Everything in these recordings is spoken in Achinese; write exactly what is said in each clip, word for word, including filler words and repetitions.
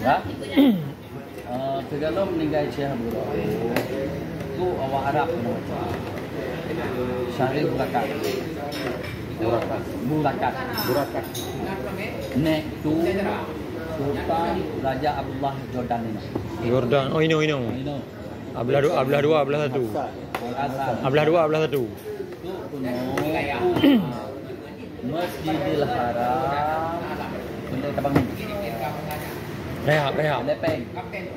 Ha? Eh, teugalom ninggai Syekh Abdul Rauf. Tu awak Arab nama tu. Syarif Burakat. Burakat. Burakat. Burakat. Nek tu Sultan Raja Abdullah Jordan ini. Jordan. Oh, ino, ino. Ino. Ablah dua, ablah dua, ablah satu. Makassar. Ablah dua, ablah satu. Tu, tu, no. Masjidil Haram. Benda kita bangun. Rehat, rehat. Lepeng.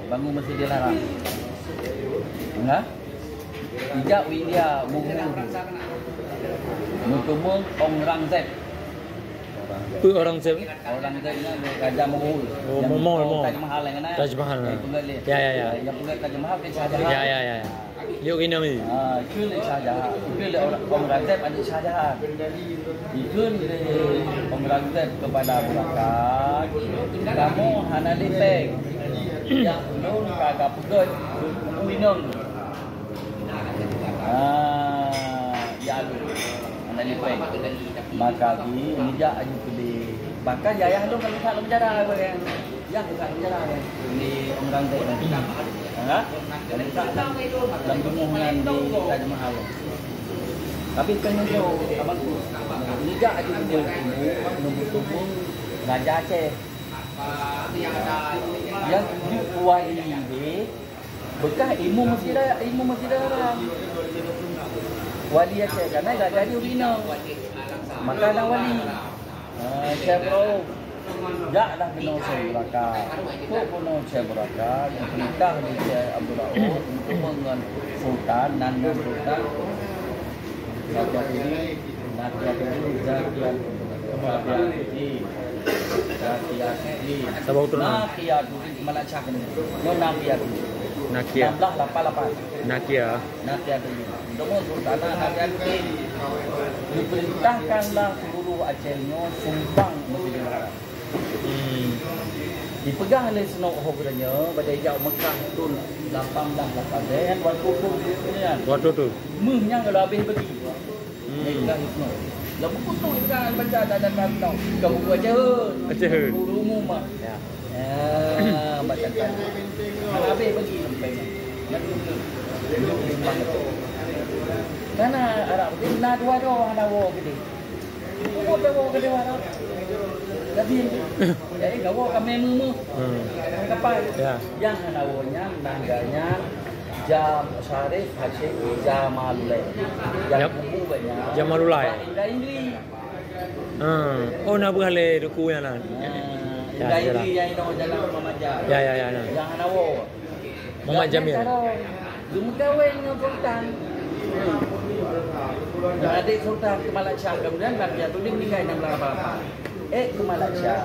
Bangun Masjidil Haram. Enggak? Ijak u India, Mughul. Meuteumé Aurangzeb. Peue Aurangzeb? Aurangzeb nyan Raja Mughul. Oh, nyang Mughul, peugöt Mughul. Taj Mahal nyan, eh? Taj Mahal, nyang nah. Peugöt lé. Ya, ya, ya. Nyang peugöt Taj Mahal kan Shah Jahan. Ya, ya, ya, ya. Liuk inong ni. Ah, ikheun lé Shah Jahan. Ikheun lé Aurang-, Aurangzeb aneuk Shah Jahan. Ikheun lé Aurangzeb keupada Abu Bakar, "Kamoe hana lé péng. Jak ulôn ka geupeugöt keu inong." Ah, ya, hana lé péng. Maka jih, neujak aju keudeh. Bahkan yah lôn ka leusak lam penjara, kan? Yah leusak lam penjara, kan? Di Aurangzeb. Ha? Ka leusak lam, lam bumoe nyan di Taj Mahal. Tapi péng nyoe, abang, neujak aju keudeh, neujak aju keudeh Raja Aceh. Nyang tuju kuwali deh, beukah imeum Masjid, imeum Masjidil Haram. Wali Aceh, karena gak jadi ureueng inong. Maka na wali. Ah, Syekh Abdul Rauf. Jaklah keunoe Syekh Abdul Rauf. Kok keunoe Syekh Abdul Rauf, geupeurintah lé Syekh Abdul Rauf, geupeureumeun ngon Sultan, nan ngon Sultan. Nakiatuddin, Nakiatuddin, Zakiatuddin, Zakiatuddin. Sabar, beutôi, nah. Nakiatuddin, Malak Shah keunoe. Nyoe Nakiatuddin. Nakia. Enam belas lapan lapan. Nakia. Nakiatuddin. Deungon Sultanah Nakiatuddin. Diperintahkanlah seluruh Aceh nyoe sumbang Masjidil Haram. Hmm. Dipeugah lé Snouck Hurgronje bak ijak Mekah thon lapan belas lapan belas, waktu tu nyan. Waktu tu. Meuh nyan kalau habéh bagi. Hmm. Ibrahim Snouck. Lam buku tu Ibrahim baca dan, dan, dan, dan. Bukan buku Aceh. Aceh. Buku umum ah. Ya. Ya, baca kan. Habéh bagi sampai. Karena Arab ni na dua doa hana wo gede. Wo doa gede Arab. Jadi, jadi gawa kami mumuk. Hmm. Kapal. Ya. Yang hana wo nyan, nangga nyan, Jam Syarif Hashim Jamalulai. Yang Yap. Kubu banyak. Jamalulai. Indah Indri. Ha. Oh, na beuh lé duku nyan lah. Ha. Ya, Indah Indri yang inoe jalan Muhammad Jam. Ya, ya, ya, ya. Yang hana wo. Muhammad Jamil. Geumeukawén ngon Sultan. Dan adik Sultan Kemalak Shah, kemudian Nakiatuddin meninggal enam belas lapan lapan. Eh, Kemalak Shah.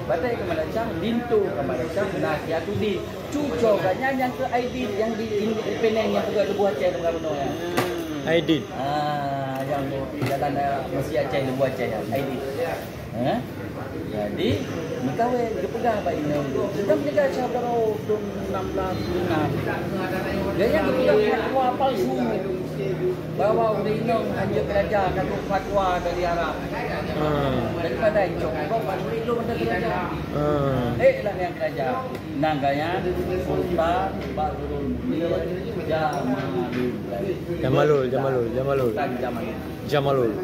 Batai Kemalak Shah, linto Kemalak Shah, Nakiatuddin. Cuco gobnyan nyang keu Aidid, nyang di, di Penang, nyang peugah leubeh Aceh, leubeh bunoe nyan. Aidid. Ah, nyang jalan, ah, Mesir Aceh, leubeh Aceh nyan, Aidid. Eh? Jadi, meukawen, geupeugah bak inong tu. Kita meninggal Syekh Abdul Rauf tahun enam belas enam. Dan nyang geupeugah fatwa palsu. Bahwa ureueng inong hanjeuet keuraja, ka trok fatwa dari Arab. Hmm. Daripada incong, kok ureueng inong hanjeuet keuraja. Hmm. Eh, lah nyang keuraja. Nangga nyan Sultan Badrul Munir Jamalul. Jamalul, Jamalul, Jamalul. Sultan Jamalul. Jamalul.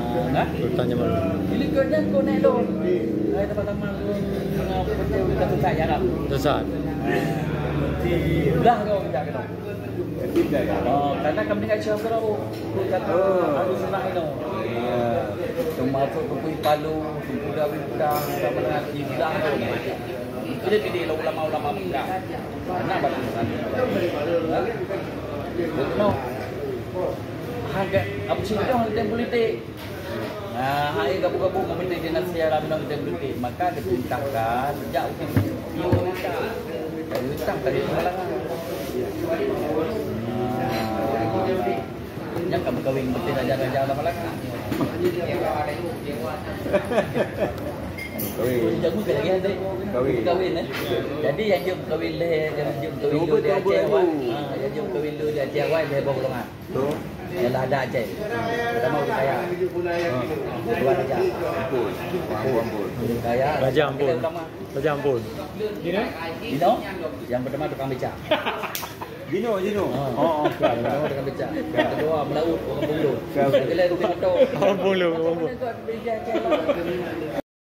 Ah, nah? Sultan Jamalul. Jadi kau nyan kau naik lom. Hai teman-teman tu, tengah betul kita sesat ya, Arab. Sesat. Belah kau minta kena. Oh, karena kami dengan Syekh Abdul Rauf. Kata Ahlus Sunnah itu. Ya. Termasuk Teungku Palu, Teungku Dawi Muda, sama dengan Iblah. Itu dia pilih ulama-ulama muda. Karena batu sana. Ha? Betul. Harga Abu Singkong, politik. Nah, hai gabung-gabung komite dinasti Alam Minong Identik, maka diperintahkan jak untuk perintah dari Malang. Nah, nyan ka meukawen beutôi raja-raja Alam Malang. Jamu ke lagi ada? Kahwin. Kahwin, eh? Jadi, yang jom kahwin leh, yang jom kahwin dulu di Aceh awai. Ha, yang jom kahwin dulu di Aceh awai, leh bawah golongan. Betul. Ialah ada Aceh. Pertama orang kaya. Kedua raja. Ampun. Ampun, ampun. Orang kaya. Raja ampun. Kita utama. Raja ampun. Dino? Dino, yang pertama tukang beca. Dino, Dino. Ha. Oh, oh, yang pertama tukang beca. Yang kedua melaut, orang punggung. Yang ketiga tukang beca. Orang punggung, orang punggung.